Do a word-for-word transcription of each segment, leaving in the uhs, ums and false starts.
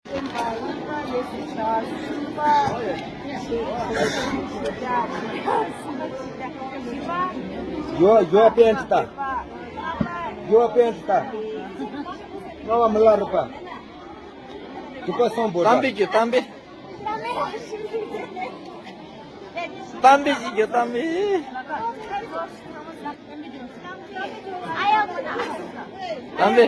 Your, your pants ta. Your pants ta. Kawa mala rupa. Rupa song boda. Tambi ki, tambi. Tambi ki, tambi. Tambi.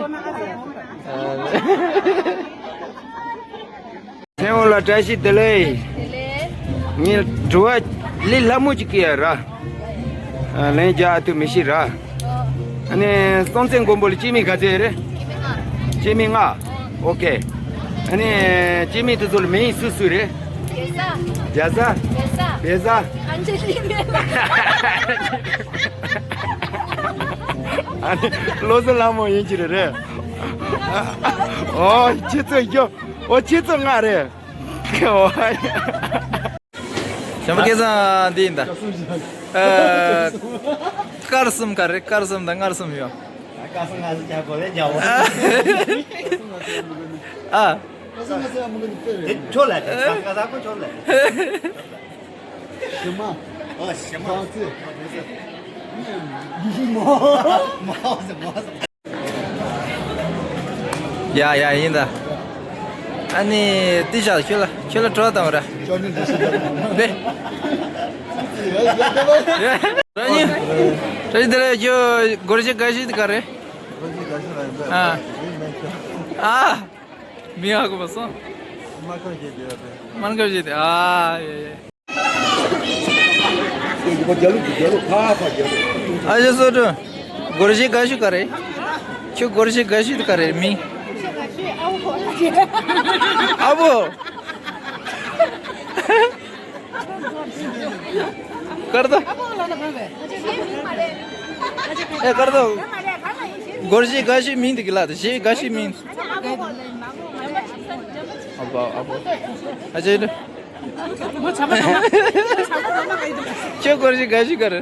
ཚེ་དབང་ལགས་བཀྲ་ཤིས་བདེ་ལེགས། བདེ་ལེགས། ངས་དྲི་བ་ལས་སླ་མོ་ཅིག་བཀོད་ཡ་ར། ཨ། ལན་རྒྱག་ཐུབ་མི་ཤེས་ར། ཨ་ནི་སྲོང་བཙན་སྒམ་པོ་ལ་སྐྱེས་དམན་ག་ཚད་རེད། སྐྱེས་དམན་ལྔ། ཨོ་ཁེ། ཨ་ནི་སྐྱེས་དམན་དེ་ཚོ་ལ་མིང་སུ་སུ་རེད། རྒྱ་བཟའ། རྒྱ་བཟའ། བལ་བཟའ། བལ་བཟའ། ཨ་ནི་བློ་བཟང་ལྷ་མོ་ཡིན་གྱི་རེད་རེད། ཨོ་ཁྱེད་ཚོ་ཡོ། ཨོ་ཁྱེད་ཚོ་ལྔ་རེད། ཨོ། བྱམས་པ་སྐལ་བཟང་འདི་ཡིན་ད། ཨ། དཀར་གསུམ་ག་རེ། དཀར་གསུམ་དང་མངར་གསུམ་ཡོད། ཨ། དེ་ཁྱོད་ལ་དེ་ཁ་ཁ་ཁོ་ཁྱོད་ལ། ཞི་མ། ཨ། ཞི་མ། ཐང་ཚེ། མ་མ་ཟེར་མ་ཟེར། ཡ་ཡ་ཡིན་ད། ཨ་ནི་ཏི་ཤ་ཁྱོད་ལ་ཁྱོད་ལ་དྲི་བ་བཏང་བ་ར། ཅོ་ནི་འདི་ཤི་ད། བེ། ར་ཉི། ར་ཉི་དེ་ལ་ཁྱོད་སྒོར་གཞས་དགའ་ཤོས་དེ་ག་རེ། སྒོར་གཞས་དགའ་ཤོས་ལ་ཡིན་པས། ཨ། མི་ཡག་གོ་བ་སོང་། མ་ཁ་བཞེས་དེ་ཡ་བེ། མ་ཁ་བཞེས་དེ། ཨ་ཡ་ཡ། ཨ་ཅག་བསོད་སྒྲོན། སྒོར་གཞས་དགའ་ཤོས་ག་རེ། ཁྱོད་སྒོར་གཞས་དགའ་ཤོས་དེ་ག་རེ་མིང་། ཨ་བོ། ཀར་ཏོ། ཨེ་ཀར་ཏོ། སྒོར་གཞས་དགའ་ཤོས་མིང་དེ་ག་ལ་དེ་གཞས་དགའ་ཤོས་མིང་། ཨ་བོ། ཨ་བོ། ཨ་ཅག་ཨ་ཁྱོད་སྒོར་གཞས་དགའ་ཤོས་ག་རེ།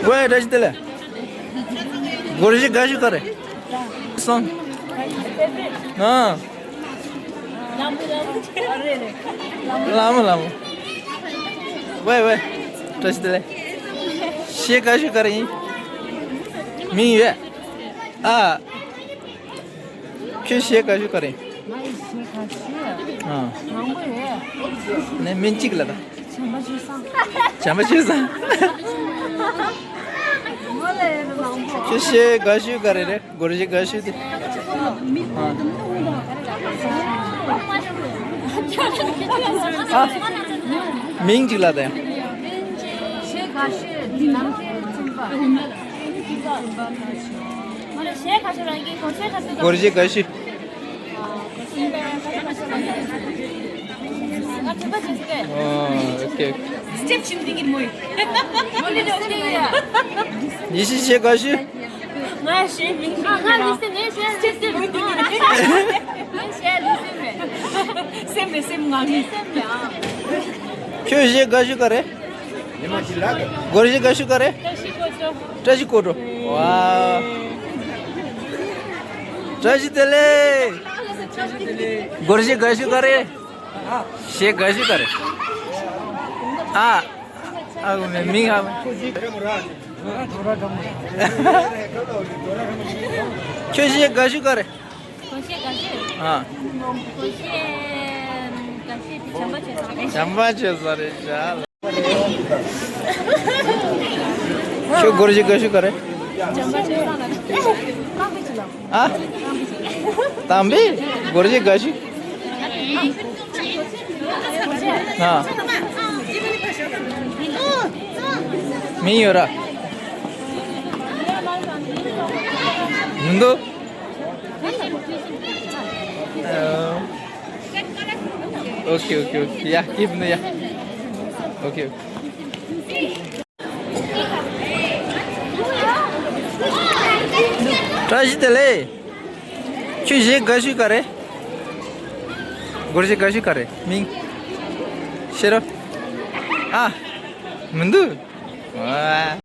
ཝེ། བཀྲ་ཤིས་བདེ་ལེགས། སྒོར་གཞས་དགའ་ཤོས་ག་རེ། སོང་། ཨ། ལ་མོ་ལ་མོ། ཝེ་ཝེ། བཀྲ་ཤིས་བདེ་ལེགས། གཞས་དགའ་ཤོས་ག་རེ་ཡིན། མིང་ཡོད། ཨ། ཁྱོད་གཞས་དགའ་ཤོས་ག་རེ། ང་ཡི་གཞས་དགའ་ཤོས། ཨ། མང་པོ་རེད། ནས་མིང་གཅིག་ལ་ད། བྱམས་པ་ཆོས་བཟང་། བྱམས་པ་ཆོས་བཟང་། ཁྱོད་གཞས་དགའ་ཤོས་ག་རེ་རེད། སྒོར་གཞས་དགའ་ཤོས་དེ། ཨ། མིང་གཅིག་ལ་ད་ཡང་། གཞས་དགའ་ཤོས་ནམ་མཁའི་སྤྲིན་པ། སྤྲིན་པ་ཁ་ཤོ། སྒོར་གཞས་དགའ་ཤོས། ཨོ། ཨོ་ཁེ། སྐྱབས་ཆེན་འདི་གི་མོ་ཡིན། ཡེ་ཤེས་གཞས་དགའ་ཤོས། ང་གཞས་མིན། ང་ལི་སི་ངས་གཞས་ལི་སི་མིན། ངས་གཞས་ལི་སི་མེད། སེམས་མེད། སེམས་ངང་ངེས་སེམས་མེད་ཨ། ཁྱོད་གཞས་དགའ་ཤོས་ག་རེ། སྒོར་གཞས་དགའ་ཤོས་ག་རེ། བཀྲ་ཤིས་དཀོན་མཆོག། བཀྲ་ཤིས་དཀོན་མཆོག། ཝའོ། བཀྲ་ཤིས་བདེ་ལེགས། སྒོར་གཞས་དགའ་ཤོས་ག་རེ། གཞས་དགའ་ཤོས་ག་རེ། ཨ། ཨ་མིང་ཨ། ཁྱོད་གཞས་དགའ་ཤོས་ག་རེ། སྒོར་གཞས་དགའ་ཤོས། ཨ། སྒོར་གཞས་དགའ་ཤོས་དེ་བྱམས་པ་ཆོས་བཟང་རེད། བྱམས་པ་ཆོས་བཟང་རེད་ཤག། ཁྱོད་སྒོར་གཞས་དགའ་ཤོས་ག་རེ། བྱམས་པ་ཆོས་བཟང་ལ་རེད། རྐང་པའི་ཆུ་ལ། ཨ། དམ་པའི་སྒོར་གཞས་དགའ་ཤོས། ཨ། མིང་ཡོད་ར། མི་འདུག། ཨ། ཨོ་ཁེ་ཨོ་ཁེ་ཨོ་ཁེ། ཡ་སྐྱིད་པོ་འདུག་ཡ། ཨོ་ཁེ་ཨོ་ཁེ། བཀྲ་ཤིས་བདེ་ལེགས། ཁྱོད་གཞས་དགའ་ཤོས་ག་རེ། སྒོར་གཞས་དགའ་ཤོས་ག་རེ། མིང་། ཤེས་རབ། ཨ། མི་འདུག། ཨ།